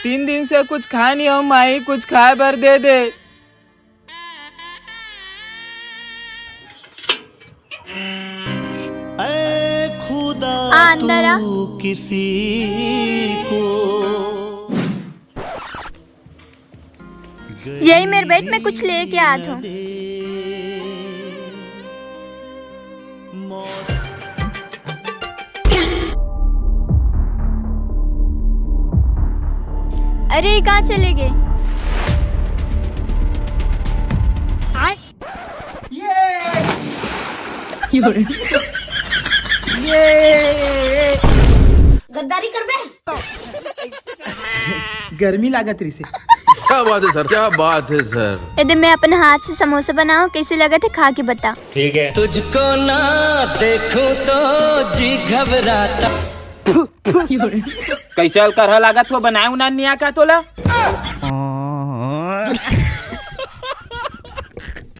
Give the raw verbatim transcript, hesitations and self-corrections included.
तीन दिन से कुछ खाए नहीं हूँ माई, कुछ खाए बर दे दे। आ अंदर आ। यही मेरे बेड में कुछ लेके आ तू। अरे, ये कहाँ चले गए? गद्दारी करबे। गर्मी लागत रही से। क्या बात है सर, क्या बात है सर। यदि मैं अपने हाथ से समोसा बनाऊं, कैसे लगत है, खा के बता। ठीक है। तुझको ना देखूं तो जी घबराता। कैसे अलकरहा लागत हो, बनाए उनाए नहीं आ का तोला?